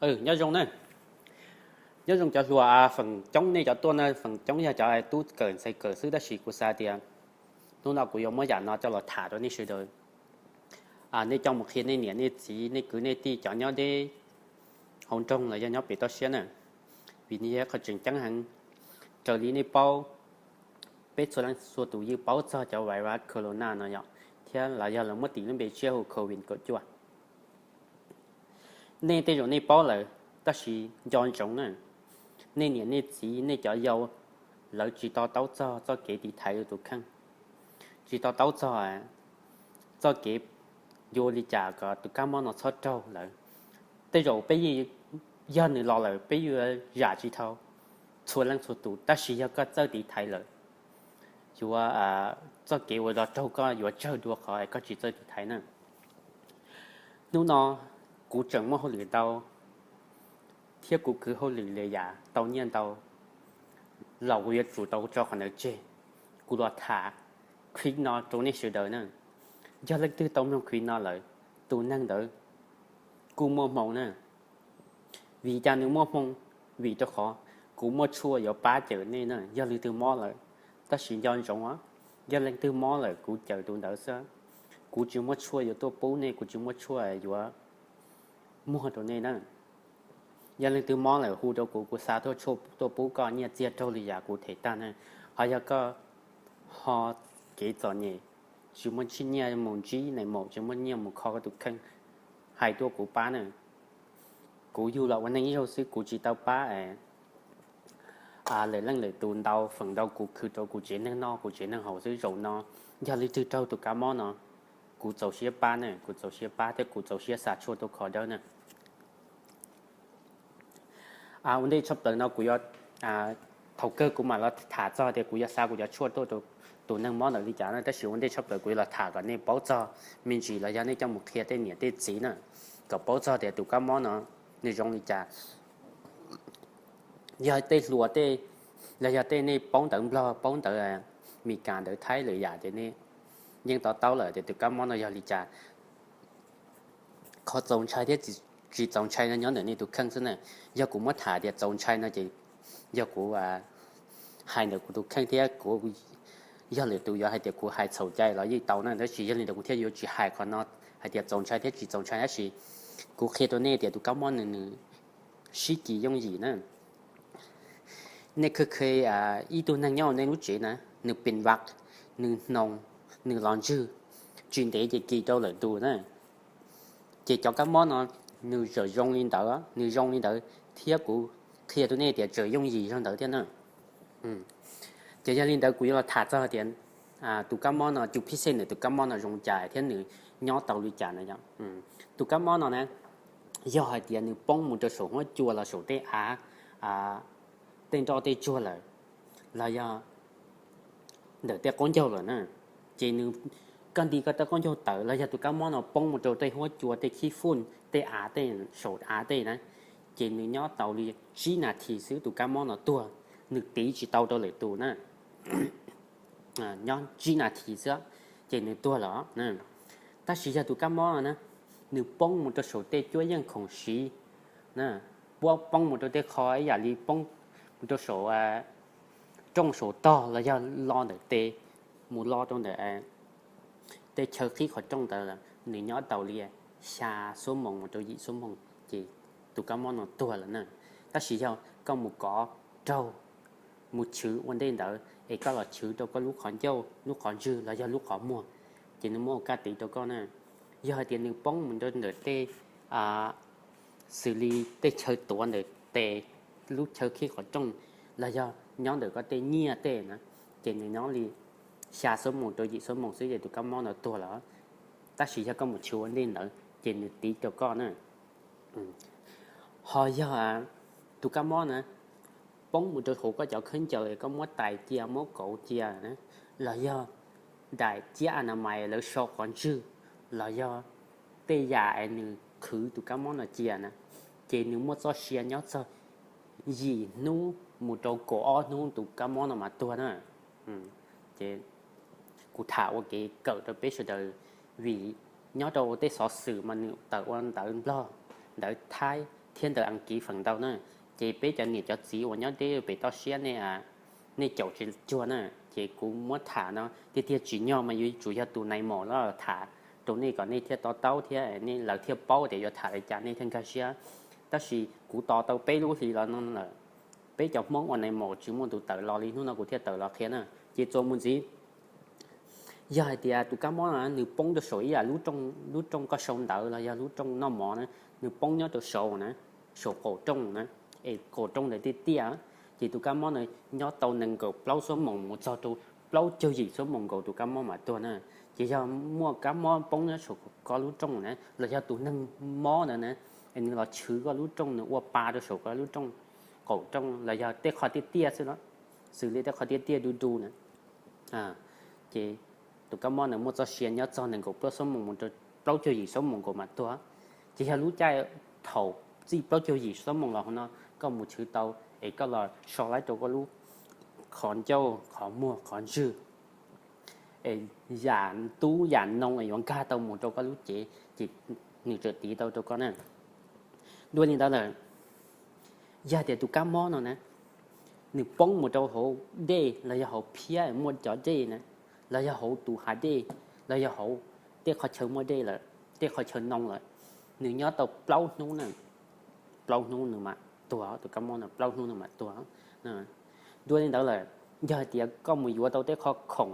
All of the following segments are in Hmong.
Nyob zoo na, nyob zoo cov hluas, feem coob nej cov tuaj na, feem coob yog cov tub kawm ntxhais kawm xwb, tab sis kuv xav tias hnub no kuv yuav muab yam no coj los tham rau nej sawv daws. Nej coj mus qhia nej niam nej txiv nej kwv nej tij cov nyob deb hauv nroog los yog nyob pem toj siab na, vim nws yog qhov tseem ceeb heev. Raws li nej paub, peb txhua leej txhua tus yeej paub txog cov virus corona no yom, thiab los yog lawv muab tis lub npe tshiab hu covid kaum cuaj. Nej tej zaum nej paub lawm, tab sis nco ntsoov na, nej niam nej txiv nej cov yau, lawv tsis to taub txog txoj kev tiv thaiv tus kheej, tsis to taub txog txoj kev yuav ua li cas kom tus kab mob no txhob raug lawv. Tej zaum peb, yog nws los lawm peb yuav zam tsis dhau txhua leej txhua tus, tab sis yog koj txawj tiv thaiv lawm, yuav, txoj kev uas los raug koj yuav tsawg dua qhov koj tsis txawj tiv thaiv na. Hnub no kuv tseem muaj hauj lwm ntau, thiab kuv khwv hauj lwm li yam tau nyiaj ntau, los kuv yuav tsum tau tso qhov ntawd tseg, kuv los tham clip no rau nej sawv daws na. Yog leej twg tau mloog clip no lawm, tus neeg ntawd kuj muaj hmoo na. Vim cas nws muaj hmoo? Vim rau qhov kuv muaj tshuaj yuav pab cawm nej na. Yog leej twg mob lawm, tab sis nco ntsoov, yog leej twg mob lawm kuv cawm tus ntawd xwb, kuv tsis muaj tshuaj yuav tuaj pub nej, kuv tsis muaj tshuaj yuav muag rau nej na. Yog leej twg mob lawm hu rau kuv, kuv xa tuaj tshuaj tuaj pub koj, nyiaj txiag raug li yam kuv them tag na. Ho yog koj ho kev txom nyem, tsis muaj nyiaj mus ntsib nais maum, tsis muaj nyiaj mus kho koj tus kheej, hais tuaj kuv pab na. Kuv yug los ua neeg ib zaug xwb, kuv tsis tau pab lwm leej lwm tus ntau feem ntau, kuv khwv rau kuv tsev neeg noj kuv tsev neeg haus xwb. Zaum no yog leej twg raug tus kab mob no, kuv txaus siab pab na, kuv txaus siab pab thiab kuv txaus siab xa tshuaj tuaj kho dawb na. Ua ntej tshaj plaws no kuv yuav, thaum kawg kuv mam los tham txog tias kuv yuav xa kuv cov tshuaj tuaj rau tus neeg mob ntawd li cas na, tab sis ua ntej tshaj plaws kuv yuav los tham kom nej paub txog me ntsis los yog nej coj mus qhia tej niam tej txiv na, kom paub txog tias tus kab mob no nws zoo li cas. Yog tej hluas tej, los yog tej nej paub ntawv Nplog, paub ntawv Meskas, ntawv Thaib lwm yam ces nej yeej to taub lawm tias tus kab mob no yog li cas. Qhov txaus ntshai thiab tsis txaus ntshai no nyob ntawm nej tus kheej xwb na. Yog kuv muab tham tias txaus ntshai no ces yog kuv hais ntawm kuv tus kheej thiab kuv, yog lwm tus yuav hais tias kuv hais txhaum cai los yeej tau na, tab sis yog li ntawd kuv thiaj yuav tsis hais qhov no hais tias txaus ntshai thiab tsis txaus ntshai, tab sis kuv qhia rau nej tias tus kab mob no nws sib kis yooj yim na. Nej kheev kheev ib tug neeg nyob hauv nej lub tsev na, nws pes vam, nws hnoos, nws los ntswg, tsis ntev ces kis rau lawm tus na. Ces cov kab mob no nws txawm zoo li ntawd, nws zoo li ntawd thiab kuv qhia rau nej tias txawm yooj yim zoo ntawd thiab na. Ces yog li ntawd kuv yuav los tham txog tias tus kab mob no, cus phij xej ntawm tus kab mob no zoo cas thiab nws nyob tau li cas na yom. Tus kab mob no na, yog hais tias nws poob mus rau saum huab cua los saum tej av, tej nroj tej tsuag lawm, los yog ntawm tej qaub ncaug lawm na, ces nws, koj nti koj tej qaub ncaug tawm los yog tus kab mob no poob mus rau tej huab cua tej khib fuj tej av tej saum av tej na, ces nws nyob tau li tsib nas this xwb tus kab mob no tuag, nws tiv tsis tau rau lwm tus na. Nyob tsib nas this xwb ces nws tuag lawm. Tab sis yog tus kab mob no na, nws poob mus rau saum tej cuab yeej khoom siv, poob mus rau tej qho ib yam li poob mus rau saum rooj saum tog los yog lo ntawm tes mus lo rau ntawm tej chaw qhib qhov rooj ntawd, nws nyob tau li xya xuab moos mus rau yim xuab moos ces tus kab mob no tuag lawm na. Tab sis yog koj mus kov raug, mus chwv ua ntej ntawd es koj los chwv rau koj lub qhov ncauj, lub qhov ntswg los yog lub qhov muag, ces nws muaj kaj tiv rau koj na. Yog hais tias nws poob mus rau ntawm tej, xws li tej chaw tuav ntawm tes, lub chaw qhib qhov rooj, los yog nyob ntawm koj tej nyiaj tej na, ces nws nyob li xya xuab moos rau yim xuab moos xwb ces tus kab mob no tuag lawm. Tab sis yog koj mus chwv ua ntej ntawd ces nws tiv rau koj na. Ho yog tus kab mob na poob mus rau hauv koj cov khaub ncaws, koj muab tais cia, muab kauv cia na, los yog daim ciab a na mais lawv so qhov ntswg, los yog tej yam es nws qhwv tus kab mob no cia na, ces nws muaj txoj sia nyob txog yim hnub mus rau kaum ob hnub tus kab mob no mas tuag na. Ces kuv tham ua kev kawm rau peb sawv daws, vim nyob rau tej xov xwm mas nws tawm ua ntawv Nplog, ntawv Thaib thiab ntawv Askiv feem ntau na. Ces peb cov niam cov txiv uas nyob deb pem toj siab nej, nej caum tsis cuag na. Ces kuv muab tham no tiag tiag tsim nyog mas yuav tsum yog tus nai mos los tham rau nej kom nej thiaj to taub thiab nej lawv thiaj paub tias yuav tham li cas nej thiaj nkag siab. Tab sis kuv tos tau peb lub hli los no lawm, peb cov Hmoob ua nai mos tsis muaj tus tawm los li, hnub no kuv thiaj tawm los qhia na. Ces txuas mus ntxiv, yog hais tias tus kab mob no nws poob rau saum ib yam lub rooj, lub rooj koj sau ntawv los yog lub rooj noj mov na, nws poob nyob rau saud na, saum qaum rooj na, es qaum rooj ntawd tiaj tiaj, ces tus kab mob na nyob tau nees nkaum plaub xuab moos mus txog rau plaub caug yim xuab moos nkaus tus kab mob mam tuag na. Ces yog muaj kab mob poob nyob saum koj lub rooj na los yog tus neeg mob ntawd na, es nws los chwv koj lub rooj, nws ua pa rau saum koj lub rooj, qaum rooj los yog tej qho tiaj tiaj xwb, xws li tej qho tiaj tiaj du du na, ces tus kab mob ntawd muaj txoj sia nyob txog nees nkaum plaub xuab moos mus rau plaub caug yim xuab moos nkaus mam tuag. Ces yog lub caij thaum txij plaub caug yim xuab moos los hauv no koj mus chwv tau, es koj los so laib rau koj lub qhov ncauj, qhov muag, qhov ntswg, es yam tub yam noo es yuav nkag tau mus rau koj lub cev, ces nws tseem tiv tau rau koj na. Dua li ntawd lawm, yog tias tus kab mob no na, nws poob mus rau hauv dej los yog hauv phiab muaj cov dej na, los yog hauv tus hav dej, los yog hauv tej qhov chaw muaj dej lawm, tej qhov chaw noo lawm, nws nyob tau plaub hnub na, plaub hnub nws mam tuag, tus kab mob no plaub hnub nws mam tuag. Dua li ntawd lawm, yog hais tias koj mus yuav tau tej qho khoom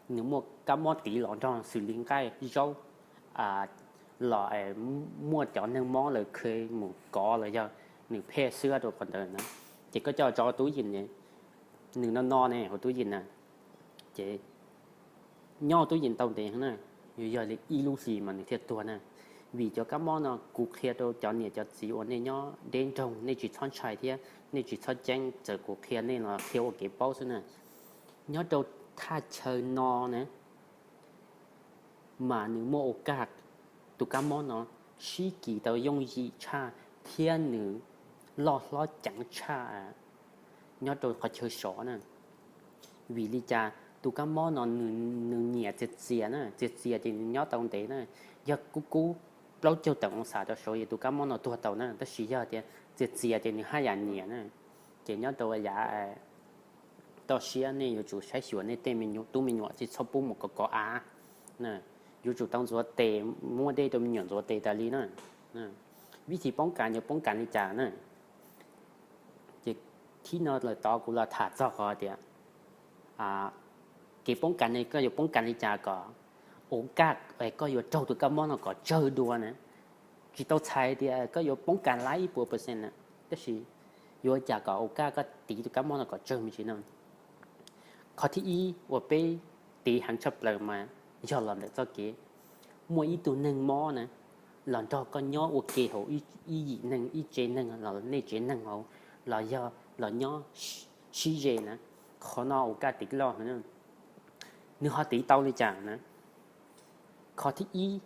nws muaj kab mob tiv los nrog xws li nqaij zaub los muaj cov neeg mob lawv khe mus kov los yog nws pheej xwb rau qhov ntawd na, ces koj coj tso tub yees, nws no no ne hauv tub yees na, ces nyob tub yees tau ntev na, yuav yog li ib lub hlis mas nws thiaj tuag na. Vim cov kab mob no kuv qhia rau cov niam cov txiv uas nej nyob deb nroog nej tsis txhob ntshai thiab nej tsis txhob ceeb, txawm kuv qhia nej los qhia ua kev paub xwb na. Nyob rau thaj chaw no na, mas nws muaj ua kaj tus kab mob no sib kis tau yooj yim tshaj thiab nws loj hlob ceev tshaj nyob rau qhov chaw sov na. Vim li cas? Tus kab mob no nws nyiam txias txias na, txias txias ces nws nyob tau ntev na. Yog kub kub plaub caug tawm oo xas rau saud es tus kab mob no tuag tau na, tab sis yog tias txias txias ces nws haj yam nyiam na. Ces nyob rau yav toj siab nej yuav tsum saib xyuas nej tej me nyuam, tub me nyuam tsis txhob pub mus kov kov av. Yuav tsum tau ntxuav tes, muab dej rau me nyuam ntxuav tes tas li na. Vib thib poob kas yuav poob kas li cas na? Ces thib no lawm tod kuv los tham txog qhov tias kev poob kas ne koj yuav poob kas li cas kom ua kaj koj yuav raug tus kab mob no kom tsawg dua na. Tsis tau txhais tias koj yuav poob kas laib ib puas percent na, tab sis yuav cas kom ua kaj koj tiv tus kab mob no kom tsawg me ntsis no. Qhov thib ib uas peb tiv heev tshaj plaws mas yog los ntawm txoj kev muaj ib tug neeg mob na los nrog koj nyob ua ke hauv ib yim neeg, ib tsev neeg los nej tsev neeg hauv, los yog los nyob sib ze na. Qhov no ua kaj tiv loj, nws ho tiv tau li cas na? Qhov thib ib,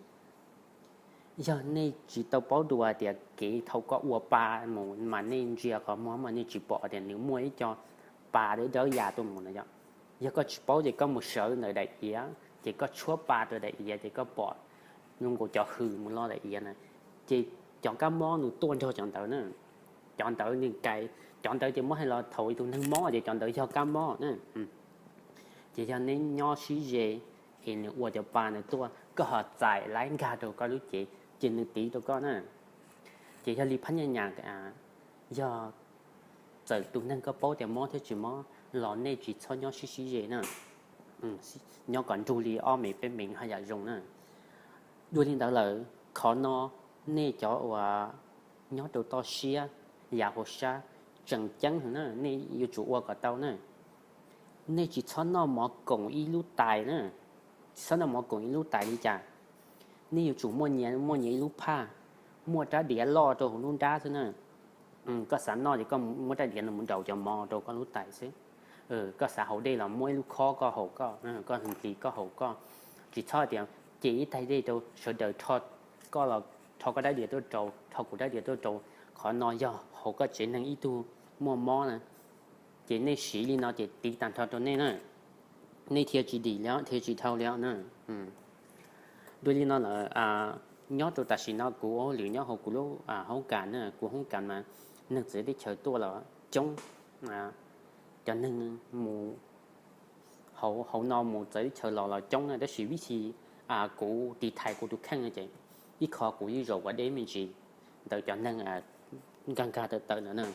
yog nej tsis tau paub dua tias kev thaum koj ua pa mus mas nej ntsia qhov muag mas nej tsis pom tias nws muaj ib co pa dawb dawb ya tuaj mus na yom. Yog koj tsis paub ces koj mus sawv ntawm daim iav ces koj tshuab pa rau daim iav ces koj pom zoo nkaus cov hws mus loj daim iav na. Ces cov kab mob nws tuaj nrog cov ntawd na. Cov ntawd nws kais, cov ntawd ces muab hais los thaum tus neeg mob ces cov ntawd yog kab mob na. Ces yog neb nyob sib ze es nws ua cov pa nws tuaj, koj ho txais laib nkag rau koj lub cev ces nws tiv rau koj na. Ces yog li phab nyaj nyam, yog txawm tus neeg koj paub tias mob thiab tsis mob los nej tsis txhob nyob sib sib ze na. Nyob kom nrug li ob mev peb mev haj yam zoo na. Dua li ntawd lawm, qhov no nej cov uas nyob rau toj siab, yav hauv sab, tseem ceeb heev na, nej yuav tsum ua kom tau na. Nej tsis txhob noj mov koom ib lub tais na. Tsis txhob noj mov koom ib lub tais li cas? Nej yuav tsum muaj nyias, muaj nyias ib lub phaj, muaj rab diav loj rau hauv lub nrab xwb na. Koj xav noj ces koj muab rab diav no mus nraus cov mov rau koj lub tais xwb. Koj xav haus dej los muab ib lub khob koj haus koj, koj hwm hlis koj haus koj. Tsis txhob tias ces ib tais dej rau sawv daws, koj los rho koj rab diav tuaj rau, rho kuv rab diav tuaj rau. Qhov no yog hauv koj tsev neeg ib tug muaj mob na, ces nej siv li no ces tiv tag nrho rau nej na. Nej thiaj tsis dim li, thiaj tsis dhau li na. Dua li no lawm, Nyob rau tam sim no kuv ua hauj lwm nyob hauv kuv lub hoob kas na, kuv hoob kas mas neeg txawv teb chaws tuaj los coob, cov neeg mus hauv no mus txawv teb chaws los los coob na, tab sis vib thi kuv tiv thaiv kuv tus kheej no ces ib qho kuv yeej zaum ua deb me ntsis ntawm cov neeg nkag nkag tawm tawm no na.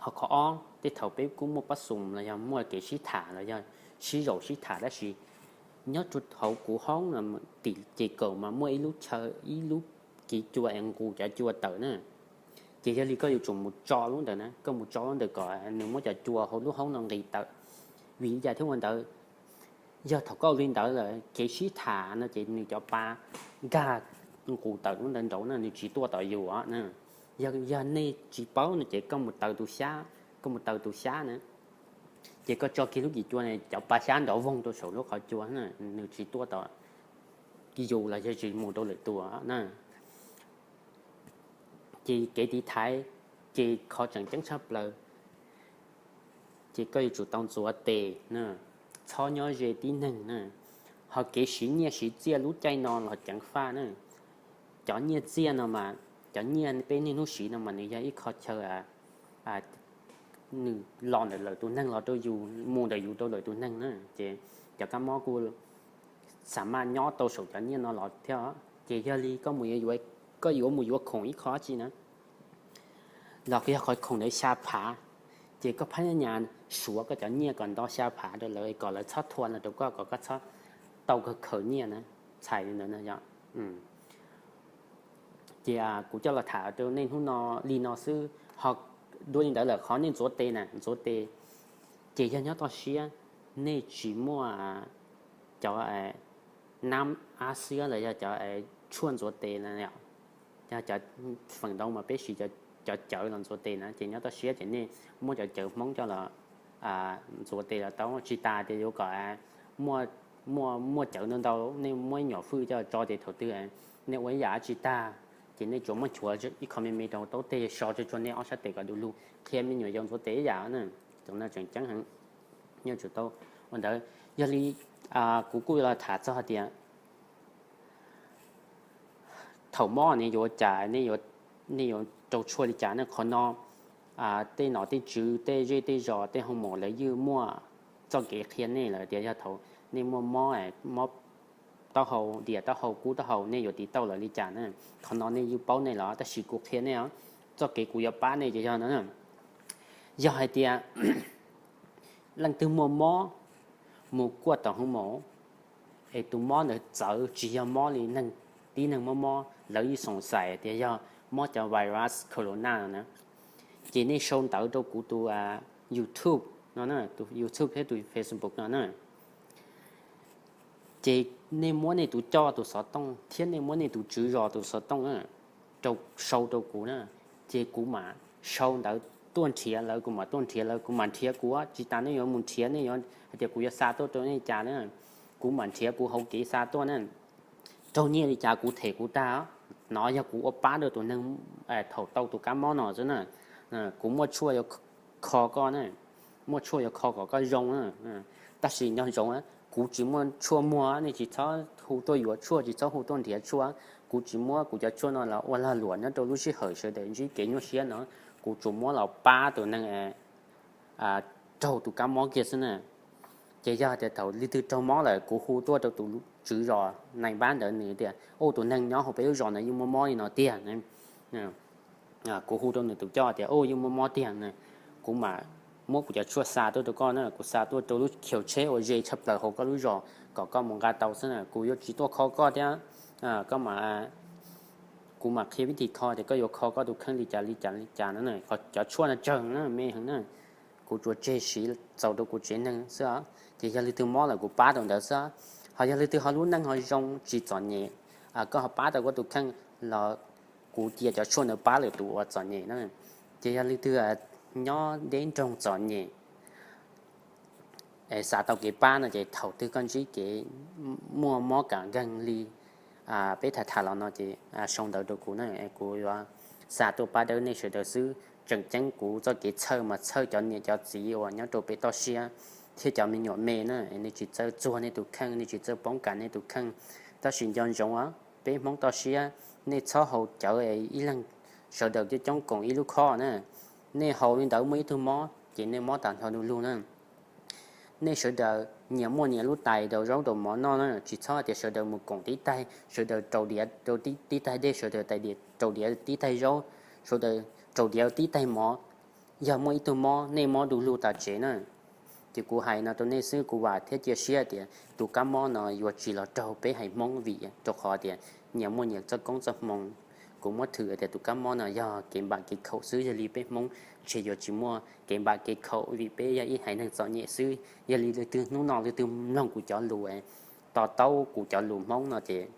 Ho qhov ob, tej thaum peb kuj muaj pab xum los yog muaj kev sib tham los yog sib zaum sib tham, tab sis nyob rau hauv kuv hoob no tim ces kawm mas muaj ib lub chaw, ib lub kiv cua es nqus cov cua tawm na. Ces yog li koj yuav tsum mus tso lub ntawd na, koj mus tso lub ntawd kom nws muab cov cua hauv lub hoob no nqis tawm. Vim li cas thiab ua ntawd? Yog thaum koj ua li ntawd lawm kev sib tham no ces nws cov pa nkag nqus tawm lub ntawd nraud na, nws tsis tuaj tom yus os na. Yog, yog nej tsis paub no ces koj mus taws tus xyab, koj mus taws tus xyab na, ces koj tso kiag lub kiv cua na, cov pa xyab nrov voog rau saum lub qhov cua na, nws tsis tuaj tom yus los yog tsis mus rau lwm tus na. Ces kev tiv thaiv ces qhov tseem ceeb tshaj plaws ces koj yuav tsum tau ntxuav tes na, txhob nyob ze tib neeg na. Ho kev siv nyiaj siv txiaj lub caij no los ceev faj na. Cov nyiaj txiaj no mas, cov nyiaj peb niaj hnub siv no mas nws yog ib qho chaw nws los ntawm lawm tus neeg los rau yus, mus ntawm yus rau lawm tus neeg na, ces cov kab mob kuj xa maj nyob tau saum cov nyiaj no los thiab. Ces yog li koj mus, koj yuav mus yuav khoom ib qho dab tsi na, los yog qhov khoom ntawd xya phav, ces koj phab nyaj nyas suav koj cov nyiaj kom nto xya phav rau lawv kom lawv txhob thua no rau koj, kom koj txhob tau kawg khaws nyiaj na, txhais li ntawd na yom. Ces kuv coj los tham rau nej hnub no li no xwb. Ho dua li ntawd lawm qhov nej ntxuav tes na, ntxuav tes ces yog nyob toj siab, nej tsis muaj cov nab ab xiab los yog cov tshuaj ntxuav tes na, yog cov feem ntau mas peb siv cov cawv los ntxuav tes na, ces nyob toj siab ces nej muab cov cawv Hmoob coj los ntxuav tes los tau. Tsis tas tias yuav kom muaj, muaj cawv ntau ntau, nej muab ib nyuam fwj coj tso ces thaum twg nej ua ib yam dab tsi tag ces nej tsuas muab nchuav ib qho me me rau taub teg so tsua tsua nej ob sab tes kom du lug, qhia me nyuam yaus ntxuav tes ib yam na. Tus no tseem ceeb heev, yuav tsum tau ua ntawd. Yog li kuv kuj los tham txog hais tias thaum mob ne yuav ua cas, nej yuav rau tshuaj li cas ne? Qhov no tej nom tej tswv, tej zej tej zos, tej hoo maum lawv yeej muaj txoj kev qhia nej lawm tias yog thaum nej muaj mob, mob taub hau, dias taub hau, kub taub hau, nej yuav tiv tauj lawv li cas na. Qhov no nej yeej paub nej los, tab sis kuv qhia nej os, txoj kev kuv yuav pab nej ces yog no. Yog hais tias leej twg muaj mob mus kuaj tom hoo maum, es tus mob ntawd txawv tsis yog mob li neeg, tib neeg mob mob, lawv yeej xoom xais tias yog mob cov virus corona no na, ces nej sau ntawv rau kuv tus YouTube no, tus YouTube thiab tus Facebook no na. Ces nej muab nej tus coj tus xov tooj thiab nej muab nej tus tswv zos tus xov tooj na, rau, sau rau kuv na, ces kuv mam sau ntawv tuaj nrhiav lawv, kuv mam tuaj nrhiav lawv, kuv mam nrhiav kuv, tsis tas nej yuav mus nrhiav, nej yuav hais tias kuv yuav xa tuaj rau nej cas na, kuv mam nrhiav kuv hauv kev xa tuaj na. Raug nyiaj li cas kuv them kuv tag, no yog kuv ua pab rau tus neeg thaum tau tus kab mob no xwb na. Kuv muaj tshuaj yuav kho koj na, muaj tshuaj yuav kho kom koj zoo na. Tab sis nco ntsoov, kuv tsis muaj tshuaj muag, nej tsis txhob hu tuaj yuav tshuaj, tsis txhob hu tuaj nrhiav tshuaj. Kuv tsis muab kuv cov tshuaj no los ua lag luam nyob rau lub sij hawm sawv daws ntsib kev nyuaj siab no. Kuv tsuas muab los pab tus neeg raug tus kab mob kiag xwb na. Ces yog tias thaum leej twg raug mob lawm kuv hu tuaj rau tus tswv zos nais npab ntawd nws tias ub, tus neeg nyob hauv peb lub zos no yeej muaj mob li no tiag. Kuv hu rau nws tus coj tias ub, yeej muaj mob tiag na, kuv mam muab kuv cov tshuaj xa tuaj rau koj na, kuv xa tuaj rau lub chaw tsheb uas ze tshaj plaws hauv koj lub zos kom koj mus nqa tau xwb na, kuv yuav tsis tuaj kho koj thiab. Koj mam, kuv mam qhia vib thi kho tias koj yuav kho koj tus kheej li cas li cas li cas na. Cov tshuaj no tsawg na, me heev na, kuv tsuas tseg siv txaus rau kuv tsev neeg xwb. Ces yog leej twg mob lawm kuv pab rau ntawd xwb. Ho yog leej twg ho lub neej ho zoo tsis txom nyem, koj ho pab tau koj tus kheej los kuv cia cov tshuaj ntawd pab lwm tus uas txom nyem na. Ces yog leej twg nyob deb nroog txom nyem es xav tau kev pab no ces thaum twg koj ntsib kev muaj mob kam nkeeg li peb tham tham los no ces sau ntawv rau kuv na, kuv yuav xa tuaj pab dawb nej sawv daws xwb. Tseem ceeb kuv txoj kev txhawj mas txhawj cov niam cov txiv uas nyob rau pem toj siab thiab cov me nyuam me na, nej tsis txawj txuag nej tus kheej, nej tsis txawj poob kas nej tus kheej. Tab sis nco ntsoov os, Peb Hmoob toj siab, nej txhob haus cawv es ib leeg sawv daws coob coob koom ib lub khob na. Nej haus li ntawd muaj ib tug mob ces nej mob tag nrho du lug na. Nej sawv daws nyias muaj nyias lub tais rau zaub rau mov noj na, tsis txhob tias sawv daws mus koom tib taig, sawv daws raus diav rau tib taig dej, sawv daws tais diav raus diav tib taig zaub, sawv daws raus diav tib taig mov. Yog muaj ib tug mob, nej mob du lug tas tsev na. Ces kuv hais no rau nej xwb, kuv vam thiab cia siab tias tus kab mob no yuav tsis los raug peb haiv Hmoob vim rau qhov tias nyias muaj nyias txoj koob txoj hmoo. Kuv muab thwm tias tus kab mob no yog kev npam kev khaum xwb, yog li peb Hmoob ntshe yuav tsis muaj kev npam kev khaum vim peb yog ib haiv neeg txom nyem xwb. Yog li leej twg hnub no leej twg mloog kuv cov lus, to taub kuv cov lus Hmoob no ces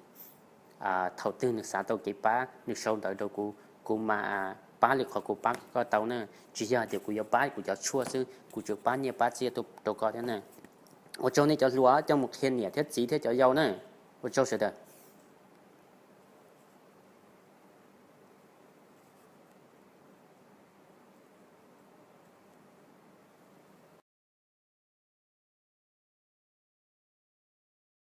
thaum twg nws xav tau kev pab nws sau ntawv rau kuv, kuv mam pab li qhov kuv pab koj tau na. Tsis yog tias kuv yuav pab kuv cov tshuaj xwb, kuv tsuas pab nyiaj pab txiaj rau koj thiab na. Ua tsaug nej cov hluas coj mus qhia niam thiab txiv thiab cov yau na. Ua tsaug sawv daws.